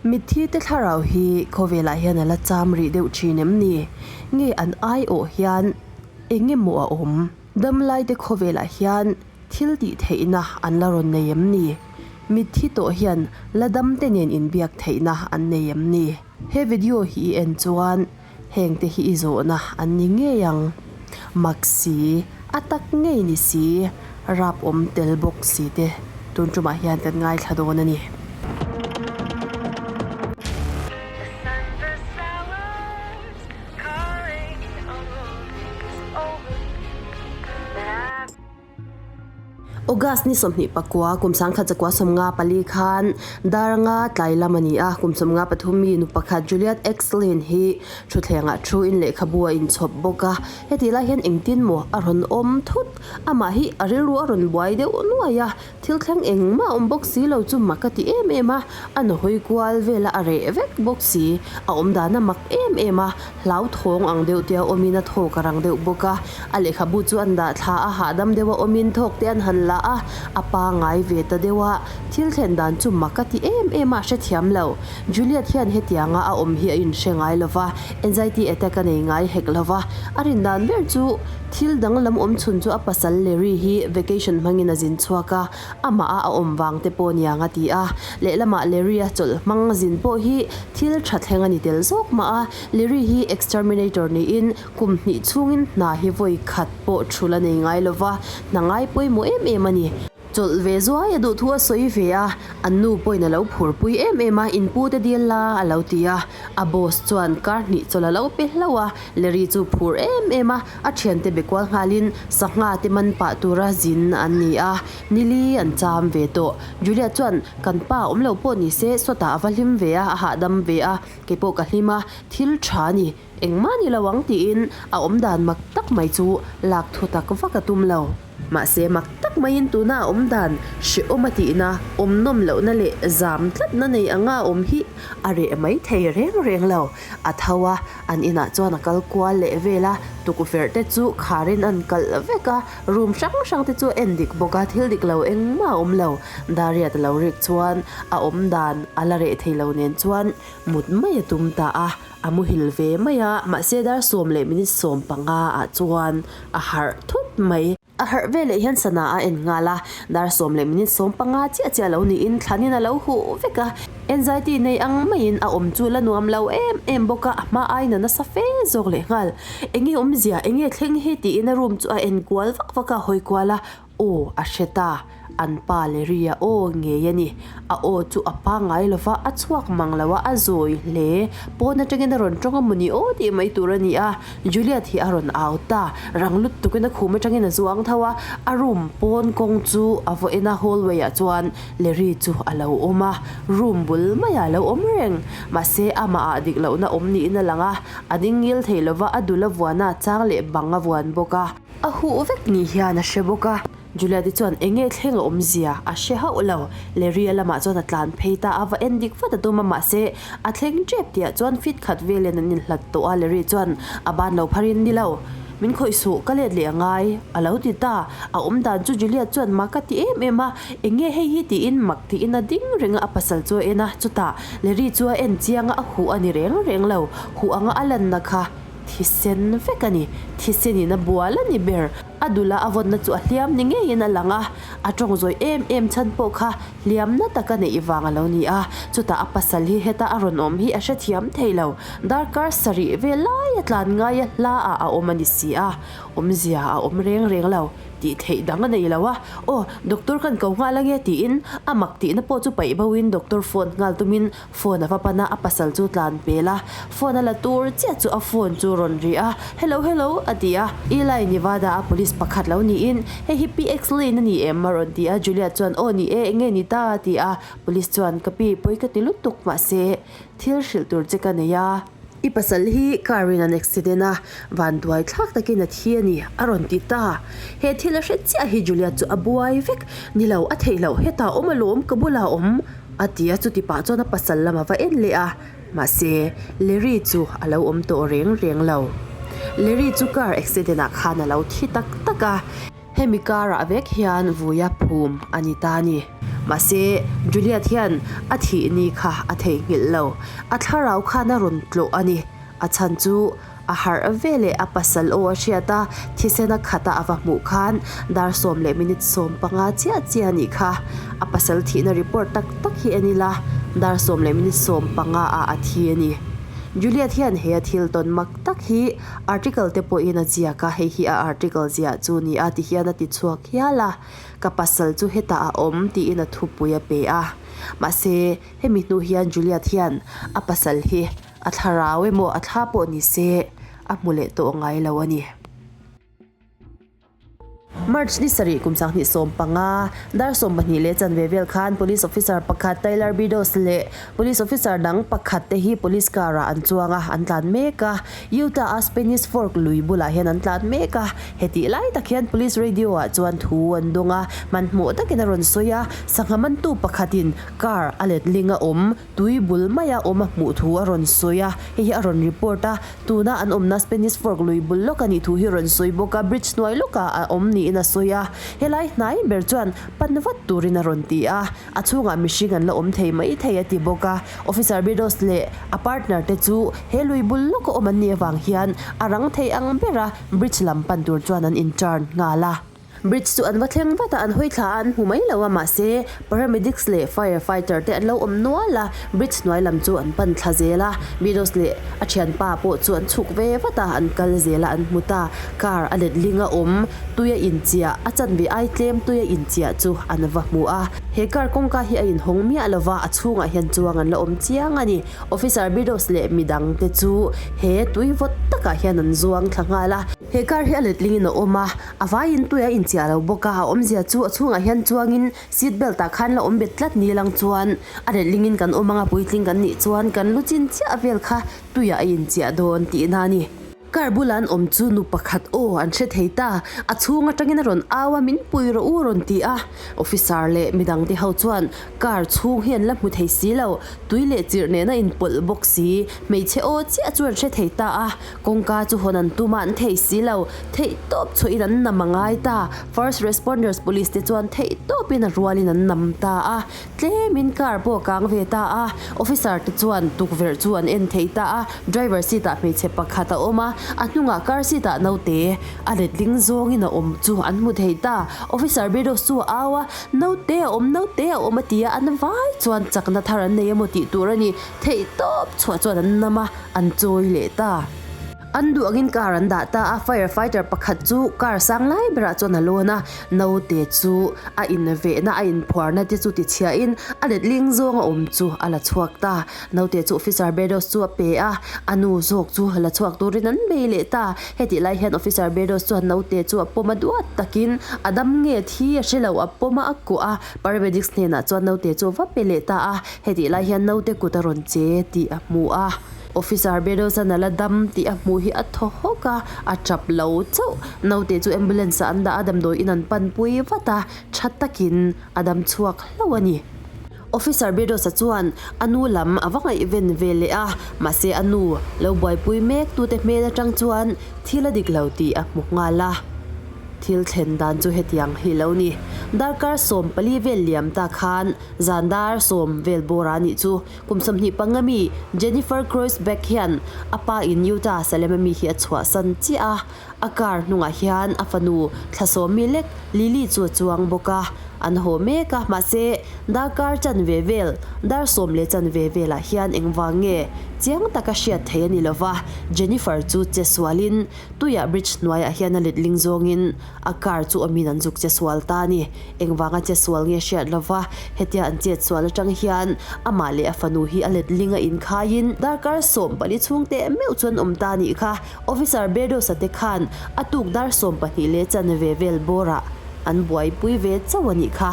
Mitthi te thlarau hi khawvelah hian a la cham rih deuh thin em ni? Nge an aiawh hian eng emaw a awm? Damlai te khawvelah hian thil tih theihna an la rawn nei em ni? Mitthi tawh hian la dam te nen inbiak theihna an nei em ni? He video hi i en chuan Heng te hi i zawhna an ni ngei ang. Mak si, a tak ngei ni si, rap awm tel bawk si te tun tumah hian kan ngaithla dawn a ni. August ni 24, kum 1954 khan dar nga tlai lam a ni a, kum 53 mi nu pakhat Juliet Exlin hi thutthlengah thu in lehkhabu a inchhawp bawk a, hetih lai hian engtin maw a rawn awm thut, amah hi a rilru a rawn buai deuh nuai a, Thil thleng engmah awm bawk si lo chu mak a ti em em a, a nahawi kual vela a reh vek bawk si. A awm dan a mak em em a, hlauthawng ang deuh te a awmin a thawk a rang deuh bawk a. A lehkhabu chu an dah thla a, hahdam deuh a awmin thawk te an han la a, a pangai ve ta deuh a. Thil thlen dan chu mak a ti em em a, a hrethiam lo. Juliet hian hetianga a awm hi a inhre ngai lo va, anxiety attack a nei ngai hek lo va. A rin dan ber chu thil danglam awm chhun chu a pasal Larry hi vacation hmangin a zin chhuak a, amah a a awm vang te pawh niang a ti a. Lehlamah Larry a chawlh hmang zin pawh hi thil tha thleng a ni tel zawk mah a, Larry hi exterminator niin kum hnih chhungin hna hi vawi khat pawh thul a nei ngai lo va, hna ngai pawimawh em em a ni. Chawlh ve zuai a duh thu a sawi ve a, an nu pawhin a lo phurpui em em a, in pu te dil la a lo ti a, a boss chuan kar hnih chawlh a lo pe hlauh a, Larry chu phur em em a, a thiante be kual nghalin sangha te man pah tura zin an ni a, nili an cham ve tawh. Julia chuan kan pa awm lo pawh ni se sawtah a va hlim ve a, a hahdam ve a, keipawh ka hlim a, thil tha a ni, engmah ni lo ang tiin a awmdan mak tak mai chu lak thu tak vak a tum lo. Mahse mak tak maiin tuna a awm dan hrehawm a tihna, awm nawm lohna leh zam tlatna nei anga a awm hi a reh mai thei reng reng lo. A tho a, an inah chuan a kal kual leh vel a, tukverh te chu kharin an kalh vek a, room hrang hrang te chu a en dik bawk a, thil dik lo engmah a awm lo. Dariat a lo rik chuan a awm dan a la reh thei lo nen chuan mut mai a tum ta a. A muhil ve mai a, mahse dar sawm leh minute 15 ah chuan a harh thut mai. A harh ve leh hian sana a en nghal a, dar sawm leh minute 15 chiah chiah lo niin thlanin a lo huh vek a. Anxiety nei ang maiin a awm chu la nuam lo em em bawk a, a hma aiin a nasa fe zawk leh nghal. Enge awmzia, enge thleng hi tiin a room chu a en kual vak vak a, hawi kual a, Aw, a hre ta. An pa Larry-a aw ngei a ni. A aw chu a pangngai lo va, a chhuak mang lo a, a zawi hle. Pawn atangin a rawn tawng a mawni aw tih mai tur a ni a. Juliet hi a rawn au ta. Rang lut tukin a khum atangin a zuang tho a, a room pawn kawng chu a vaw en a, hallway ah chuan Larry chu a lo awm a, room bul maiah a lo awm reng. Mahse, amah ah dik lohna awm niin a lang a, a ding ngil thei lo va, a dul a vuan a, chang leh bang a vuan bawk a. A huh vek ni hian a hre bawk a. Juliet-i chuan eng nge thleng a awmzia a hre hauh lo. Larry-a lamah chuan a tlan phei ta a, va en dik vat a tum a, mahse a thleng tep tihah chuan fit khat velin an inhlat tawh a, Larry chuan a ban lo pharin ni lo. Min khawih suh, ka let leh a ngai, a lo ti ta. A awm dan chu Juliet chuan mak a ti em em a, eng nge hei hi tiin mak tiin a ding reng a, a pasal chu a en a, chutah Larry chu a en chiang a, a huh a ni reng reng lo, huh anga a lanna kha. Thisen vek a ni. Thisenin a bual a ni ber. A dula a vawnna chu a hliam ni ngeiin a lang a. A tawng zawi em em chhan pawh kha hliamna taka neih vang a lo ni a. Chutah a pasal hi heta a rawn awm hi a hrethiam thei lo. Darkar sarih vel lai a tlan ngai a hla ah a awm a ni si a. Awmzia a awm reng reng lo. Tih theih dang a nei lo a. Aw, doctor kan ko nghal ange tiin a mak tihna pawh chu paih bo in doctor phone nghal tumin Phone a va pan a, a pasal chu tlan pel a. Phone a la tur chiah chu a phone chu rawn ri a, Hello, hello, a ti a. Eli Nevada a police pakhat lo niin, Hei hi PX Lane a ni em? a rawn ti a. Julia chuan, Aw ni e, enge ni ta? a ti a. Police chuan, Ka pi, pawi ka ti lutuk, mahse thil hrilh tur che ka nei a. I pasal hi car in an accident a, vanduai thlak takin a thi a ni, a rawn ti ta. He thil a hre chiah hi Julia chu a buai vek. Ni lo, a theih loh, hetah awm alawm, ka bulah awm, a ti a, chuti pah chuan a pasal lam a va en leh a. Mahse, Larry chu a lo awm tawh reng reng lo. Larry chu car accident ah khan a lo thi tak tak a. Hemi karah vek hian vuia phum a ni ta a ni. Mahse, Juliet hian a thih ni kha a theihnghilh lo. A thlarau khan a rawn tlawh a ni. A chhan chu a harh veleh a pasal aw a hriat a, thisen a khat a a va hmuh khan dar 10 leh minute 15 chiah chiah a nih kha. A pasal thihna report tak tak hi en ila, dar 10 leh minute 15 ah a thi a ni. Juliet hian he a thil tawn mak tak hi article te pawhin a ziak a, hei hi a article ziah chu ni a ti hian a ti chhuak hial a, ka pasal chu hetah a awm tiin a thupui a pe a. Mahse, hemi hnu hian Juliet hian a pasal hi a thlarau emaw a thla pawh ni se a hmu leh tawh ngai lo a ni. March ni sarih kum 2015, dar 12 leh chanve vel khan Police Officer pakhat Tyler Bidos leh Police Officer dang pakhat te hi Police car ah an chuang a, an tlan mek a. Utah a Spanish Fork lui bulah hian an tlan mek a. Hetih lai tak hian Police radio ah chuan thu an dawng a, hmanhmawh takin a rawn sawi a, sangha mantu pakhatin car a letling a awm. Tui bul maia awm a hmuh thu a rawn sawi a, hei hi a rawn report a, tuna an awmna Spanish Fork lui bul lawk a nih thu hi a rawn sawi bawk a, bridge hnuai lawkah a awm niin a sawi a, helai hnai ber chuan pan vat turin a rawn ti a, a chhungah mihring an la awm thei mai thei a ti bawk a, Officer Bidos leh a partner te chu he lui bul lawka awm an nih avang hian a rang thei ang bera bridge lam pan tur chuan an in turn nghal a. Bridge chu an va thleng vat a, an hawi thla a, an hmu mai lo a, mahse paramedics leh fire fighter te an lo awm nual a, bridge hnuai lam chu an pan thla zel a, Milos leh a thianpa pawh chu an chhuk ve vat a, an kal zel a, an hmu ta, car a letling a awm, tui a inchiah, a chanve ai tlem tui a inchiah chu an va hmu a, he car kawngka hi a inhawng miah lo va, a chhungah hian chuang an la awm chiang a ni, Officer Milos leh midang te chu he tui vawt takah hian an zuang thla nghal a. He car hi a letlingin a awm a, A vaiin tui a inchiah lo bawk a, a awmzia chu a chhungah hian chuangin seat belt ah khan la awm bet tlat ni lang chuan a letling in kan awm anga puitling kan nih chuan kan lu chin chiah vel kha tuiah a inchiah dawn tihna a ni. Car bula an awm chu nu pakhat aw an hre thei ta, a chhung atangin a rawn au a min pui rawh u a rawn ti a, officer leh midang te ho chuan car chhung hi an la hmu thei si lo, tui leh chirh nen a inpawlh bawk si, hmeichhe aw chiah chu an hre thei ta a. Kawngka chu hawn an tum a, an thei si lo. Theih tawp chhuahin an nam a ngai ta. First responders police te chuan theih tawpin a rualin an nam ta a. Tlemin car pawh a kang ve ta a. Officer te chuan tukverh chu an en thei ta a. Driver seat ah hmeichhe pakhat a awm a, a hnungah car seat ah naute a letling zawngin a awm chu an hmu thei ta. Officer Bedos chu a au a, Naute a awm, naute a awm a ti a, an vai chuan chakna thar an nei emaw tih tur a ni. Theih tawp chhuah chuan an nam a, an chawi leh ta. An duh angin car an dah ta a, fire fighter pakhat chu car sang lai berah chuan a lawn a, naute chu a invehna a inphuarna te chu tichhiahin a letling zawng a awm chu a la chhuak ta. Naute chu Officer Bedos chu a pe a, a nu zawk chu la chhuak turin an bei leh ta. Hetih lai hian Officer Bedos chuan naute chu a pawm a duat takin a dam nge thi a hre lo, a pawm a a kuah a, paramedics hnenah chuan naute chu a va pe leh ta a. Hetih lai hian naute kut a rawn che tih a hmu a, Officer Bedosan a la dam tih a hmuh hi a thaw hawk a, a tap lo chauh. Naute chu ambulance ah an dah a, damdawi in an panpui vat a, tha takin a dam chhuak hlauh a ni. Officer Bedosa chuan a nu lam a va ngaihven ve leh a, mahse a nu lo buaipui mek tute hmel atang chuan thil a dik lo tih a hmu nghal a. Thil thlen dan chu hetiang hi lo ni. Darkar 14 vel liam ta khan Zan dar 10 vel bawr a nih chu kum 25 mi Jennifer Kreuzbeck hian a pa in Utah Salem a mi hi a chhuahsan chiah a, a car hnungah hian a fanu thla 10 mi lek Lily chu a chuang bawk a, an haw mek a, mahse darkar chanve vel dar 10 leh chanve velah hian engvang nge chiang taka hriat theih a ni lova, Jennifer chu che sualin tuiah bridge hnuaiah hian a letling zawngin a car chu awmin an zuk che sual ta a ni. Engvanga che sual nge hriat lova, hetia an chet sual atang hian amah leh a fanu hi a letling a inkhaiin darkar 14 chhung teh meuh chuan awm ta nih kha. Officer Bedos-a te khan a tuk dar 12 leh chanve vel bawrah an buaipui ve chauh a nih kha.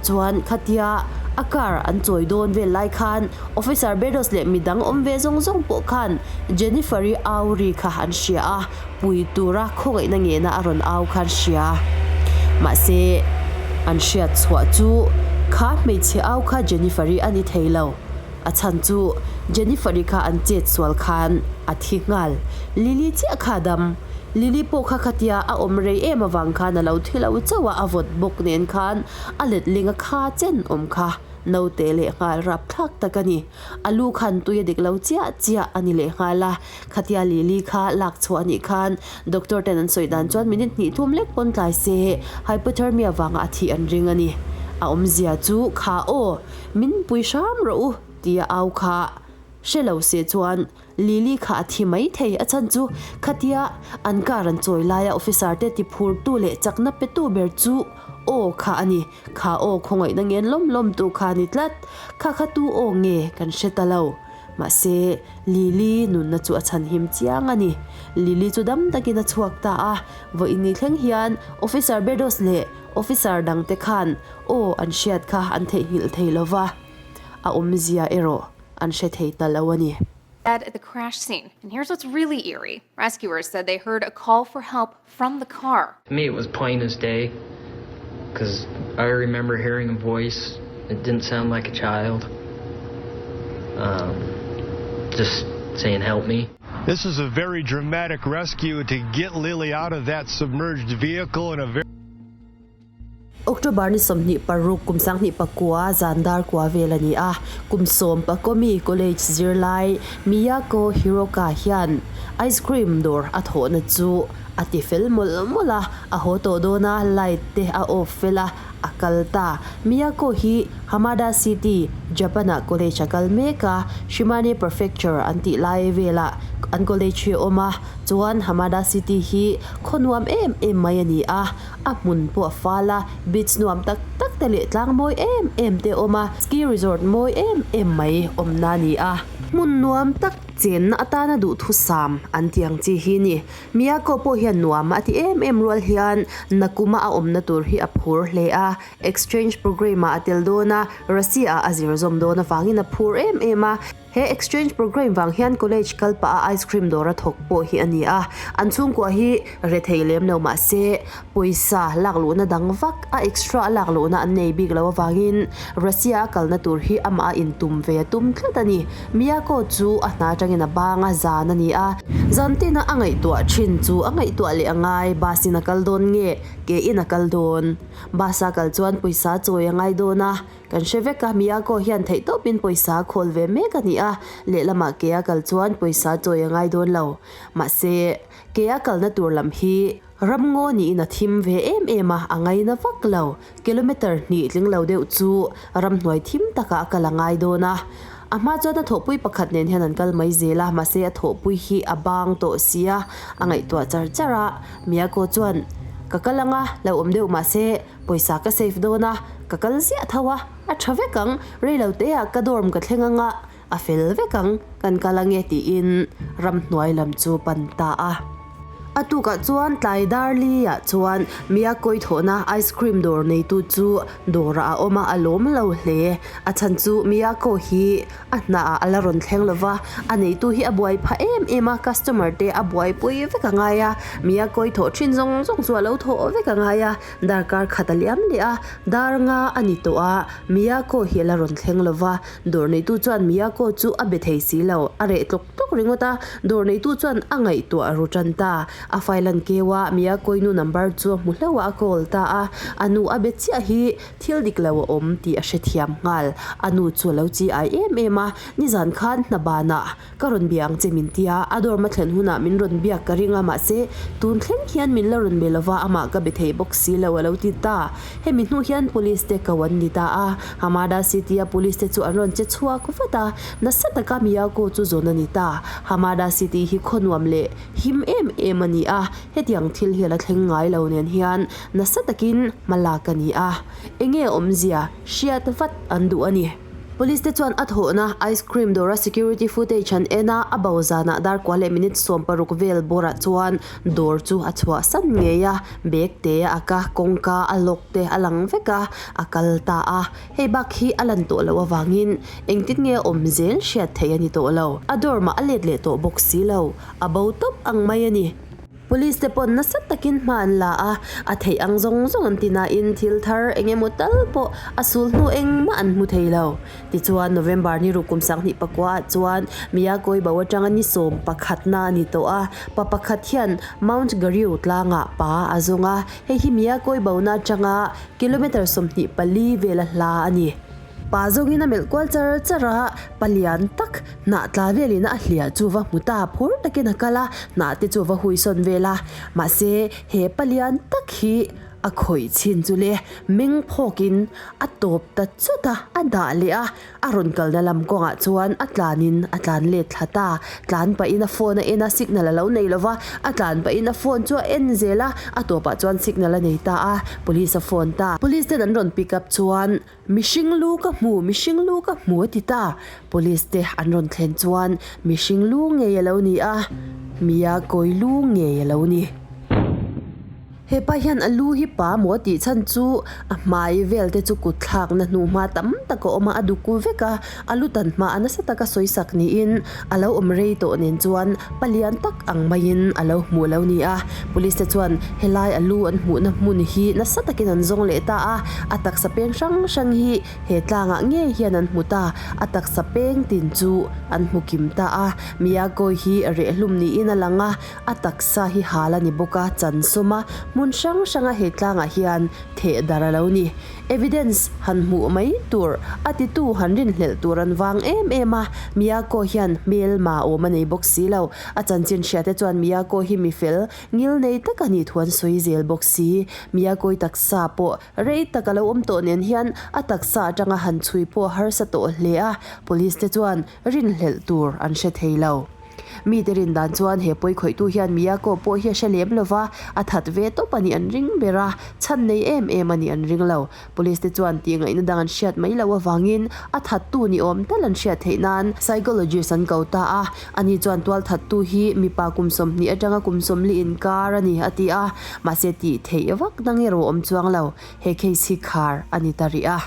Chuan khatia a car an chawi dawn vel lai khan Officer Bedos leh midang awm ve zawng zawng pawh khan Jennifer-i au ri kha an hria a. Pui tura khawngaihna ngehna a rawn au khan hria. Mahse, an hriat chhuah chu kha hmeichhe au kha Jennifer-i a ni thei lo. A chhan chu Jennifer-i kha an chet sual khan a thi nghal. Lily chiah kha a dam. Lily pawh kha khatia a awm rei em avang khan a lo thi lo chauh a, a vawt bawk nen khan a letling a kha chen awm kha naute leh nghal rapthlak tak a ni. A lu khan tui a dik lo chiah chiah a ni leh nghal a, khatia Lily kha lak chhuah a nih khan doctor ten an sawi dan chuan minute hnih thum lek pawn tlai se hypothermia vanga a thih an ring a ni. A awmzia chu kha aw, min pui hram rawh u tia au kha hre lo se chuan Lily kha a thi mai thei, a chhan chu khatia an car an chawi laia officer te ti phurtu leh chakna petu ber chu aw kha a ni. Kha aw khawngaihna ngen lawm lawm tu kha a ni tlat. Kha kha tu aw nge kan hre ta lo. Mahse, Lily nunna chu a chhanhim chiang a ni. Lily chu dam takin a chhuak ta a, vawiin ni thleng hian officer Bedos leh officer dangte khan aw an hriat kha an theihnghilh thei lo va, a awmzia erawh an hre thei ta lo a ni. At the crash scene. And here's what's really eerie. Rescuers said they heard a call for help from the car. To me, it was plain as day because I remember hearing a voice. It didn't sound like a child. Um, just saying, help me. This is a very dramatic rescue to get Lily out of that submerged vehicle in a very October ni 26 kum 2009 zan dar kua vel a ni a, kum 11 mi college zirlai Miyako Hiroka hian ice cream dawr a thawhna chu a ti fel mawlh mawlh a, a haw tawh dawn a, light te a off fel a, a kal ta. Miyako hi Hamada City, Japan ah college a kal mek a, Shimane Prefecture an tih lai velah an college hi a awm a, chuan Hamada City hi khaw nuam em em mai a ni a. A hmun pawh a fal a, beach nuam tak tak te leh tlang mawi em em te a awm a, ski resort mawi em em mai awmna a ni a. Hmun nuam tak chenna atana duhthusam an tih ang chi hi a ni. Miyako pawh hian nuam a ti em em rual hian Nakuma a awmna tur hi a phur hle a, exchange programme ah a tel dawn a, Russia ah a zir zawm dawn avangin a phur em em a. He exchange programme vang hian college kal pah a ice cream dawr a thawk pawh hi a ni a, an chhungkua hi rethei lem lo mah se pawisa lak luhna dang vak a extra a lak luhna an nei bik lo avangin Russia a kalna tur hi amah a intum ve a tum tlat a ni. Miyako chu a hna atangin a bang a zan a ni a, zan tina a ngaihtuah thin chu a ngaihtuah leh a ngai, bus in a kal dawn nge ke in a kal dawn? Bus a kal chuan pawisa chawi a ngai dawn a, Kan hre vek a, Miyako hian theihtawpin pawisa a khawl ve mek a ni a, lehlamah ke a kal chuan pawisa chawi a ngai dawn lo. Mahse, ke a kalna tur lam hi ramngaw niin a thim ve em em a, a ngaina vak lo. Kilometre hnih tling lo deuh chu ramhnuai thim takah a kal a ngai dawn a. A hma chuan a thawhpui pakhat nen hian an kal mai zel a, mahse a thawhpui hi a bang tawh si a, a ngaihtuah char char a. Miyako chuan, Ka kal ang a, lo awm deuh mahse, Pawisa ka save dawn a, ka kal ziah tho a, a tha vek ang, rei lo te ah ka dorm ka thleng ang a, a fel vek ang, kan kal ange tiin ramhnuai lam chu pan ta a. A tukah chuan tlai dar li ah chuan Miyakoi thawhna ice cream dawr neitu chu dawrah a awm a, a lawm lo hle. A chhan chu Miyako hi A hnaah a la rawn thleng lo va, a neitu hi a buai phah em em a, customer te a buaipui vek a ngai a, mi a kawi thawh thin zawng zawng chu a lo thawh vek a ngai a, darkar khat a liam leh a, dar nga a ni tawh a, Miyako hi a la rawn thleng lo va, dawr neitu chuan Miyako chu a be thei si lo, a reh tlawk tlawk ringawt a, dawr neitu chuan a ngaihtuah ru tan ta, a file an keu a, Miyako-i nu number chu a hmu hlauh a, a call ta a, a nu a be chiah hi Thil dik lo a awm tih a hrethiam nghal. A nu chu a lo chi ai em em a, nizan khan hna banah ka rawn bia ang che min ti a, a dorm a thlen hunah min rawn biak ka ring a, mahse tun thleng hian min la rawn be lova amah ka be thei bawk si lo a lo ti ta. Hemi hnu hian police te ko an ni ta a, Hamada City a police te chu an rawn che chhuak vat a, nasa taka Miyako chu zawn a ni ta. Hamada City hi khaw nuam leh him em em a ni a, hetiang thil hi a la thleng ngai lo nen hian Nasa takin hma lak a ni a, enge awmzia hriat vat an duh a ni. Police te chuan a thawhna ice cream dawra security footage an en a, a bo zanah dar kua leh minute 16 vel bawrah chuan dawr chu a chhuahsan ngei a, bag te a ak a, kawngka a lock te a lang vek a, a kal ta a. Hei bak hi a lan tawh loh avangin engtin nge a awm zel hriat theih a ni tawh lo. A dorm ah a let leh tawh bawk si lo, a bo tawp ang mai a ni. Police te pawn nasa takin hma an la a, a theih ang zawng zawng an ti nain thil thar eng emaw tal pawh a sul hnu engmah an hmu thei lo. Tichuan, November ni ruk kum 2009 ah chuan Miyakoi bo atanga ni 11 na a ni tawh a, pa pakhat hian Mount Garyu tlangah pa a zawng a, hei hi Miyakoi bona atanga kilometre 24 vela hla a ni. Pa zawngin a melh kual char char a, pa lian tak hnah tla velin a hliah chu va hmu ta phur takin a kal a, hnah te chu va hui sawn vel a. Mahse, he pa lian tak hi a khawih chhin chu le meng phawkin a tawp ta chawt a, a dah leh a, a rawn kalna lam kawngah chuan a tlanin a tlan let thla ta. Tlan pahin a phone a en a, signal a lo nei lo va, a tlan pahin a phone chu a en zel a, a tawpah chuan signal a nei ta a, police a phone ta. Police ten an rawn pick up chuan Mihring lu ka hmu, mihring lu ka hmu a ti ta. Police te an rawn thlen chuan mihring lu ngei a lo ni a, Mia kawi lu ngei a lo ni. Hepa hian a lu hi pa maw tih chhan chu a hmai vel te chu kut thlakna hnu hma tam tak a awm a, a duku vek a, a lu tan hma a nasa taka sawi sak niin a lo awm rei tawh nen chuan palian tak ang maiin a lo hmuh lo ni a. Police te chuan helai a lu an hmuhna hmun hi nasa takin an zawng leh ta a, a taksa peng hrang hrang hi he tlangah ngei hian an hmu ta, a taksa peng tin chu an hmu kim ta a. Miyako hi rehhlum niin a lang a, a taksa hi hal a ni bawk a, chan sawm a, hmun hrang hranga he tlangah hian theh dar a lo ni. Evidence han hmuh mai tur, a titu han rinhlelh tur an vang em em a, Miyako hian hmelma awm a nei bawk si lo. A chanchin hriate chuan Miyako hi mi fel, ngil nei tak a nih thu an sawi zel bawk si. Miyako-i taksa pawh rei tak a lo awm tawh nen hian a taksa atanga han chhui pawh a harsa tawh hle a, police te chuan rinhlelh tur an hre thei lo. Mite rin dan chuan he pawi khawihtu hian Miyako pawh hi a hre lem lova, a that ve tawp a nih an ring ber a, chhan nei em em a nih an ring lo. Police te chuan tih ngaihna dang an hriat mai loh avangin a thattu ni awm tal an hriat theih nan psychologist an ko ta a, ani chuan tual thattu hi mipa kum 20 atanga kum 40 inkar a ni a ti a, mahse tih theih vak dang erawh awm chuang lo, he case hi khar a ni ta rih a.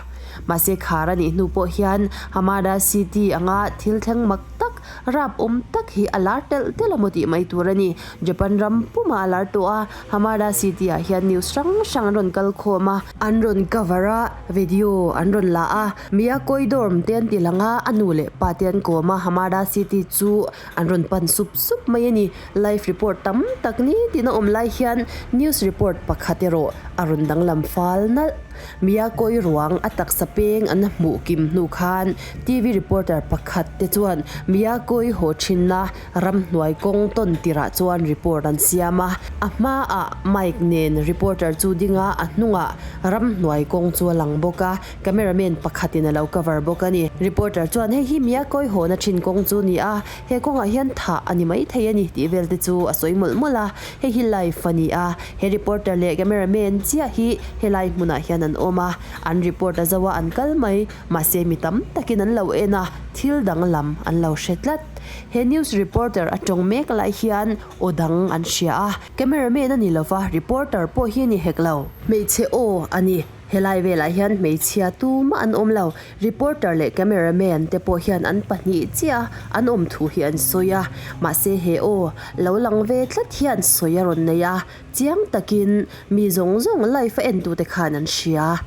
Mahse khar a nih hnu pawh hian Hamada City anga thil thleng mak tak Rap awm tak hi a lar telh telh a maw tih mai tur a ni. Japan ram pumah a lar tawh a, Hamada City ah hian news hrang hrang an rawn kal khawm a, an rawn cover a, video an rawn la a, Miyakoi dorm te an ti lang a, a nu leh pa te an kawm a, Hamada City chu an rawn pan sup sup mai a ni. Live report tam tak ni tin a awm lai hian news report pakhat erawh a rawn danglam fal nalh. Miyakoi ruang a taksa peng an hmuh kim hnu khan TV reporter pakhat te chuan Miyakoi haw thinna ramhnuai kawng tawn tirah chuan report an siam a. A hmaah mic nen reporter chu ding a, a hnungah ramhnuai kawng chu a lang bawk a, cameraman pakhatin a lo cover bawk a ni. Reporter chuan hei hi Miyakoi hawna thin kawng chu ni a, he kawngah hian thah a ni maithei a ni tih vel te chu a sawi mawlh mawlh a, hei hi live a ni a. He reporter leh cameraman chiah hi helai hmunah hian an awm a, an report a zo a an kal mai, mahse mi tam takin an lo en a, thil danglam an lo hre tlat. He news reporter a tawng mek lai hian aw dang an hria a, cameraman a ni lova, reporter pawh hi a ni hek lo. Hmeichhe aw a ni. Helai velah hian hmeichhia tumah an awm lo. Reporter leh cameraman te pawh hian an pahnih chiah an awm thu hi an sawi a. Mahse he aw lo lang ve tlat hian sawi a rawn nei a, chiang takin mi zawng zawng live a entute khan an hria.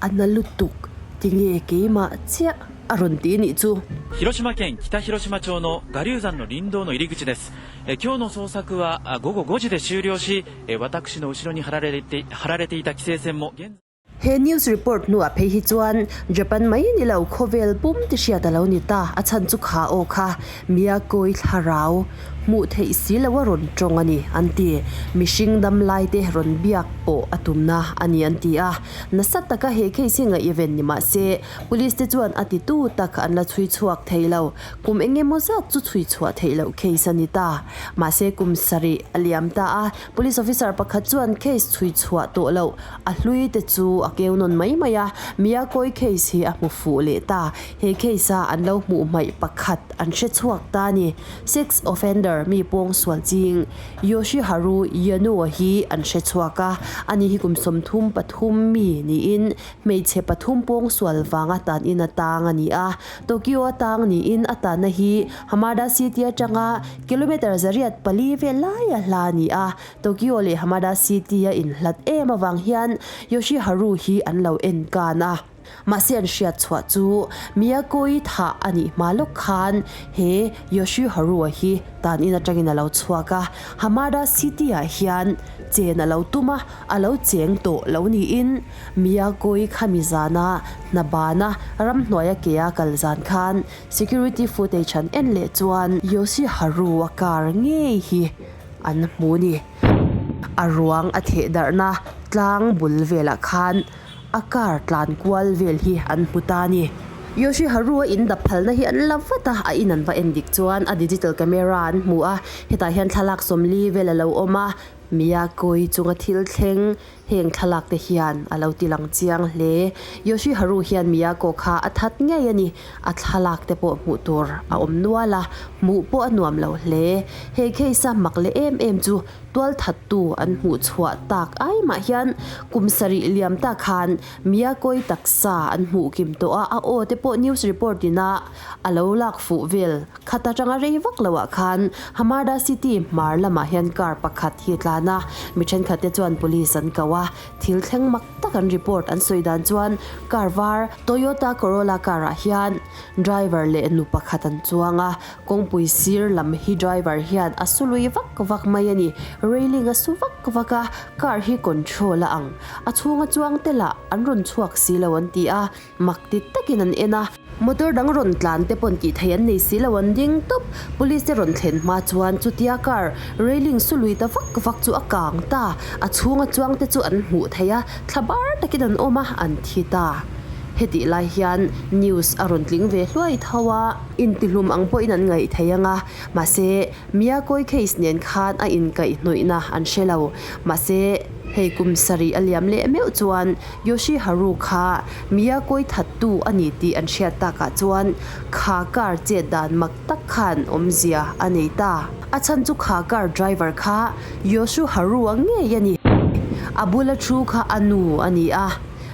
A na lutuk, tinge keimah chiah a rawn ti nih chu. 広島県北広島町の臥龍山の林道の入り口です。今日の捜索は午後5時で終了し、私の後ろに張られて張られていた規制線も現 He news report hnuah phei hi chuan Japan mai ni lo khawvel pum ti hriat a lo ni ta, a chhan chu kha aw kha Miyakoi thlarau hmuh theih si lo a rawn tawng a ni an ti. Mihring dam lai te rawn biak pawh a tumna a ni an ti a. Nasa taka he case hi ngaihven ni mah se police te chuan a titu tak an la chhui chhuak thei lo. Kum eng emaw zat chu chhui chhuah theih loh case a ni ta. Mahse kum sarih a liam ta a, police officer pakhat chuan case chhui chhuah tawh loh a hlui te chu a keu nawn mai mai a, Miyakoi case hi a hmu fuh leh ta. He case a an lo hmuh hmaih pakhat an hre chhuak ta a ni. Sex offender. killer, mi pawngsual ching, Yoshiharu Yano hi an hre chhuak a, ani hi kum 33 mi niin hmeichhe pathum pawngsual vanga tan in a tang a ni a. Tokyo a tang niin a tanna hi Hamada City atanga kilometre 804 vel laia hla a ni a. Tokyo leh Hamada City a inhlat em avang hian Yoshiharu hi an lo en kan a. Mahse an hriat chhuah chu Miyako-i thah a nih hma lawk khan he Yoshiharu-a hi tan in atangin a lo chhuak a, Hamada City-ah hian chen a lo tum a, a lo cheng tawh lo niin Miyako-i khami zana hna bana ramhnuaia ke a kal zan khan security footage an en leh chuan Yoshiharu-a car ngei hi an hmu ni. A ruang a theh darhna tlang bul velah khan A car tlan kual vel hi an hmu ta a ni. Yoshiharu a in dap phalna hi an la vat a, a in an va en dik chuan a digital camera an hmu a, hetah hian thlalak sawmli vel a lo awm a, Miyako-i chunga thil thleng heng thlalak te hian a lo ti lang chiang hle. Yoshiharu hian Miyako kha a that ngei a ni, a thlalak te pawh hmuh tur a awm nual a, hmuh pawh a nuam lo hle. He case a mak leh em em chu Tualthattu an hmuh chhuah tak ai mah hian kum sarih liam ta khan Miyakoi taksa an hmuh kim tawh a, a aw te pawh news report ina a lo lak fuh vel khat atanga rei vak lo ah khan Hamada City hmar lamah hian car pakhat hi a tlan a, mi thenkhat te chuan police an ko a, thil thleng mak tak an report an sawi dan chuan car var Toyota Corolla car ah hian driver leh nu pakhat an chuang a, Kawngpui sir lam hi driver hian a su lui vak vak mai a ni. Railing a su vak vak a, car hi control a ang. A chhunga chuang te lah an rawn chhuak si lo an ti a, mak ti takin an en a. Motor dang rawn tlan te pawn tih theih an nei si lo an ding tawp. Police te rawn thlen hma chuan chutia car railing su lui ta vak vak chu a kang ta. A chhunga chuang te chu an hmuh theih a, thla bar takin an awm a, an thi ta. Hetih lai hian news a rawn tling ve hluai tho a. Intihlum ang pawhin an ngaih thei ang a, mahse Miyakoi case nen khan a inkaihhnawihna an hre lo. Mahse hei kum sarih a liam leh meuh chuan Yoshiharu kha Miyakoi thattu a ni tih an hriat takah chuan kha car chet dan mak tak khan awmzia a nei ta. A chhan chu kha car driver kha Yoshuharu-a ngei a ni. A bula thu kha a nu a ni a.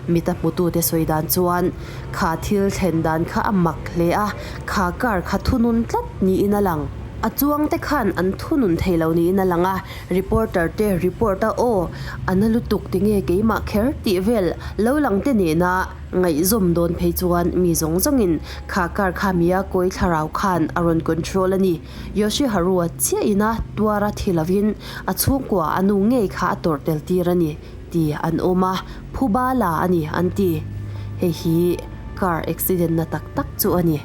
Mita hmutute sawi dan chuan kha thil thlen dan kha a mak hle a, kha car kha thunun tlat niin a lang. A chuangte khan an thunun thei lo niin a lang a, reporter te report a aw, a na lutuk tinge keimah kher tih vel lo lang te nena ngaihzawm dawn phei chuan mi zawng zawngin kha car kha mia kawi thlarau khan a rawn control a ni. Yoshiharu-a chiah ina tuara thi lovin a chhungkua a nu ngei kha a tawrh tel tir a ni. Ti an awm a, phuba la a ni an ti. Hei hi car accident na tak tak chu a ni.